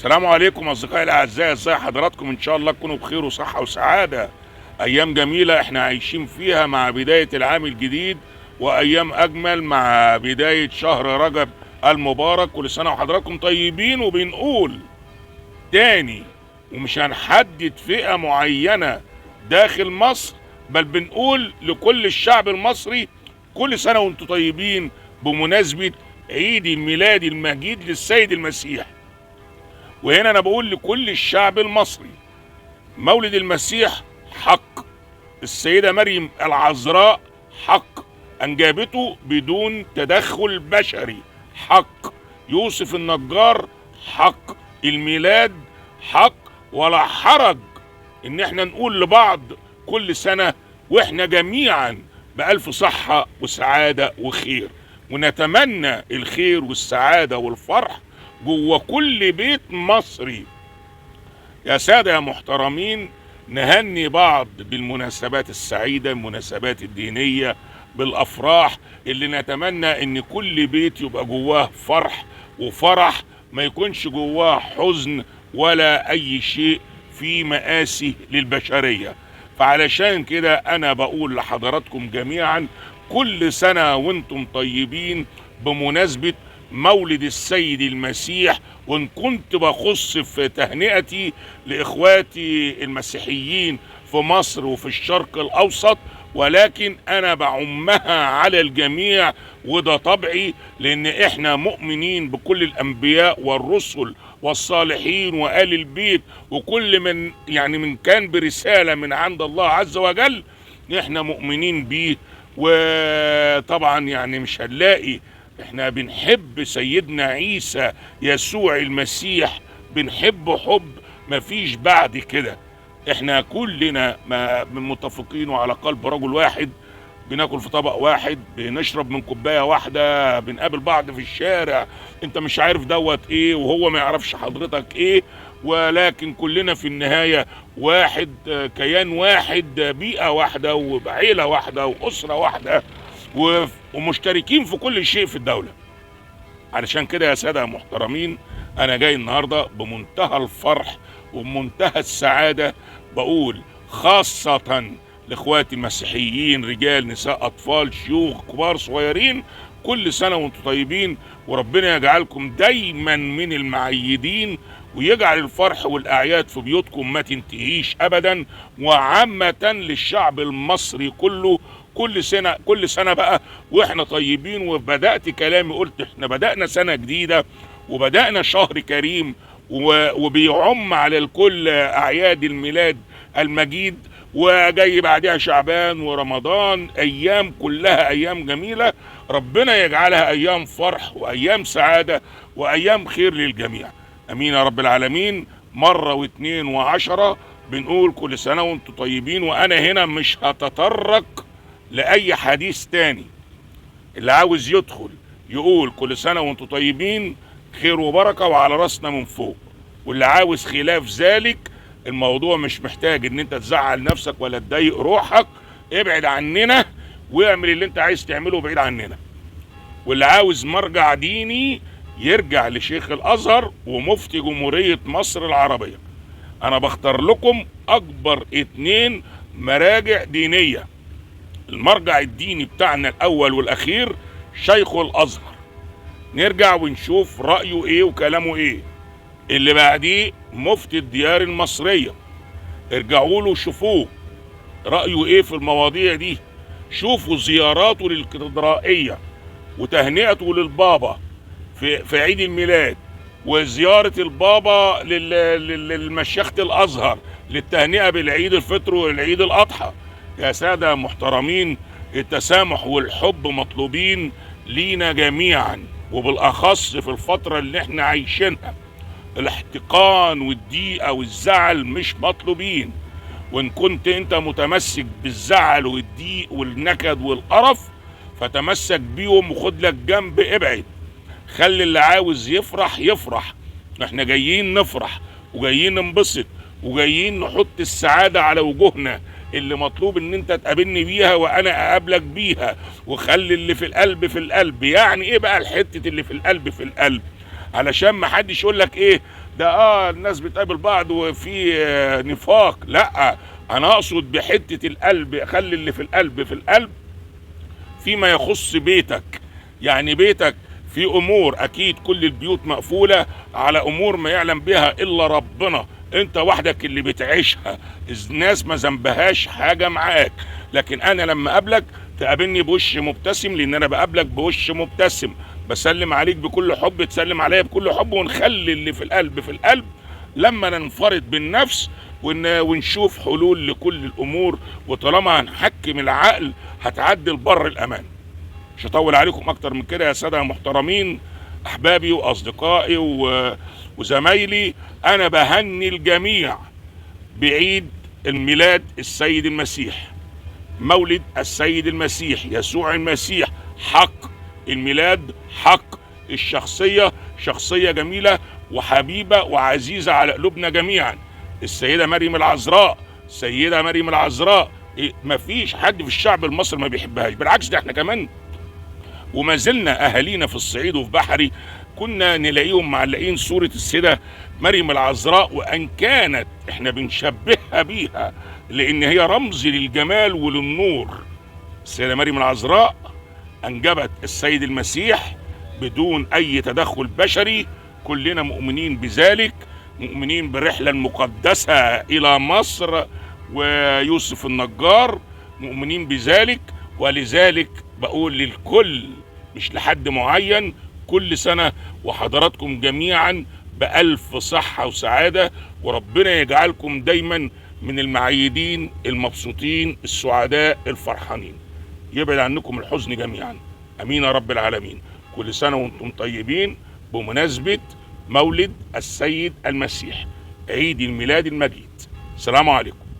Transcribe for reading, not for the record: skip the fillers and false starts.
السلام عليكم أصدقائي الأعزاء، ازي حضراتكم؟ إن شاء الله تكونوا بخير وصحة وسعادة. أيام جميلة احنا عايشين فيها مع بداية العام الجديد، وأيام أجمل مع بداية شهر رجب المبارك. كل سنة وحضراتكم طيبين. وبنقول تاني، ومش هنحدد فئة معينة داخل مصر، بل بنقول لكل الشعب المصري كل سنة وانتم طيبين بمناسبة عيد الميلاد المجيد للسيد المسيح. وهنا أنا بقول لكل الشعب المصري، مولد المسيح حق، السيدة مريم العذراء حق، أنجابته بدون تدخل بشري حق، يوسف النجار حق، الميلاد حق، ولا حرج إن احنا نقول لبعض كل سنة وإحنا جميعا بألف صحة وسعادة وخير، ونتمنى الخير والسعادة والفرح جوه كل بيت مصري. يا سادة يا محترمين، نهني بعض بالمناسبات السعيدة، المناسبات الدينية، بالأفراح اللي نتمنى إن كل بيت يبقى جواه فرح وفرح، ما يكونش جواه حزن ولا أي شيء في مآسي للبشرية. فعلشان كده أنا بقول لحضراتكم جميعا كل سنة وانتم طيبين بمناسبة مولد السيد المسيح. وإن كنت بخص في تهنئتي لإخواتي المسيحيين في مصر وفي الشرق الأوسط، ولكن أنا بعمها على الجميع، وده طبعي، لأن إحنا مؤمنين بكل الأنبياء والرسل والصالحين وآل البيت وكل من يعني من كان برسالة من عند الله عز وجل، إحنا مؤمنين بيه. وطبعا يعني مش هنلاقي، احنا بنحب سيدنا عيسى يسوع المسيح، بنحبه حب مفيش بعد كده. احنا كلنا متفقين وعلى قلب رجل واحد، بناكل في طبق واحد، بنشرب من كوباية واحدة، بنقابل بعض في الشارع، انت مش عارف دوت ايه وهو ما يعرفش حضرتك ايه، ولكن كلنا في النهاية واحد، كيان واحد، بيئة واحدة، وعيلة واحدة، وأسرة واحدة، ومشتركين في كل شيء في الدولة. علشان كده يا سادة محترمين، أنا جاي النهاردة بمنتهى الفرح ومنتهى السعادة، بقول خاصة لإخواتي المسيحيين، رجال نساء أطفال شيوخ كبار صغيرين، كل سنة وانتم طيبين، وربنا يجعلكم دايما من المعيدين، ويجعل الفرح والأعياد في بيوتكم ما تنتهيش أبدا. وعامة للشعب المصري كله، كل سنة كل سنة بقى وإحنا طيبين. وبدأت كلامي قلت إحنا بدأنا سنة جديدة وبدأنا شهر كريم، وبيعم على الكل أعياد الميلاد المجيد، وجاي بعدها شعبان ورمضان، أيام كلها أيام جميلة، ربنا يجعلها أيام فرح وأيام سعادة وأيام خير للجميع. أمين يا رب العالمين. مرة واثنين وعشرة بنقول كل سنة وانتم طيبين. وأنا هنا مش هتطرق لأي حديث تاني، اللي عاوز يدخل يقول كل سنة وانتم طيبين، خير وبركة وعلى راسنا من فوق. واللي عاوز خلاف ذلك، الموضوع مش محتاج ان انت تزعل نفسك ولا تضايق روحك، ابعد عننا واعمل اللي انت عايز تعمله بعيد عننا. واللي عاوز مرجع ديني يرجع لشيخ الازهر ومفتي جمهورية مصر العربية. انا بختار لكم اكبر 2 مراجع دينية. المرجع الديني بتاعنا الاول والاخير شيخ الازهر، نرجع ونشوف رأيه ايه وكلامه ايه. اللي بعديه مفتي الديار المصرية، ارجعوا له شوفوه رأيه ايه في المواضيع دي، شوفوا زياراته للكاتدرائية وتهنئته للبابا في عيد الميلاد، وزيارة البابا للمشيخة الأزهر للتهنئة بالعيد الفطر والعيد الأضحى. يا سادة محترمين، التسامح والحب مطلوبين لينا جميعا، وبالأخص في الفترة اللي احنا عايشينها. الاحتقان والضيقة والزعل مش مطلوبين، وإن كنت انت متمسك بالزعل والضيق والنكد والقرف فتمسك بيهم وخد لك جنب، ابعد، خلي اللي عاوز يفرح يفرح. احنا جايين نفرح وجايين ننبسط وجايين نحط السعادة على وجوهنا، اللي مطلوب ان انت تقابلني بيها وانا اقابلك بيها، وخلي اللي في القلب في القلب. يعني ايه بقى الحتة اللي في القلب في القلب؟ علشان ما حدش يقول لك ايه ده الناس بتقابل بعض وفي نفاق. لا، انا اقصد بحتة القلب، خلي اللي في القلب في القلب فيما يخص بيتك. يعني بيتك في امور، اكيد كل البيوت مقفولة على امور ما يعلم بها الا ربنا، انت وحدك اللي بتعيشها، الناس ما ذنبهاش حاجة معاك. لكن انا لما اقابلك تقابلني بوش مبتسم، لان انا بقابلك بوش مبتسم، بسلم عليك بكل حب، تسلم عليا بكل حب، ونخلي اللي في القلب في القلب لما ننفرد بالنفس ونشوف حلول لكل الامور. وطالما هنحكم العقل هتعدي البر الامان. مش هطول عليكم اكتر من كده يا ساده محترمين، احبابي واصدقائي وزمايلي. انا بهني الجميع بعيد الميلاد السيد المسيح، مولد السيد المسيح يسوع المسيح. حق الميلاد، حق الشخصية، شخصية جميلة وحبيبة وعزيزة على قلوبنا جميعا، السيدة مريم العذراء. السيدة مريم العذراء مفيش حد في الشعب المصري ما بيحبهاش، بالعكس ده احنا كمان وما زلنا اهالينا في الصعيد وفي بحري كنا نلاقيهم معلقين صورة السيدة مريم العذراء، وان كانت احنا بنشبهها بيها لان هي رمز للجمال وللنور. السيدة مريم العذراء انجبت السيد المسيح بدون اي تدخل بشري، كلنا مؤمنين بذلك، مؤمنين بالرحلة المقدسة الى مصر ويوسف النجار، مؤمنين بذلك. ولذلك بقول للكل مش لحد معين، كل سنة وحضراتكم جميعا بألف صحة وسعادة، وربنا يجعلكم دايما من المعيدين المبسوطين السعداء الفرحانين، يبعد عنكم الحزن جميعا، أمين يا رب العالمين. كل سنة وانتم طيبين بمناسبة مولد السيد المسيح، عيد الميلاد المجيد. السلام عليكم.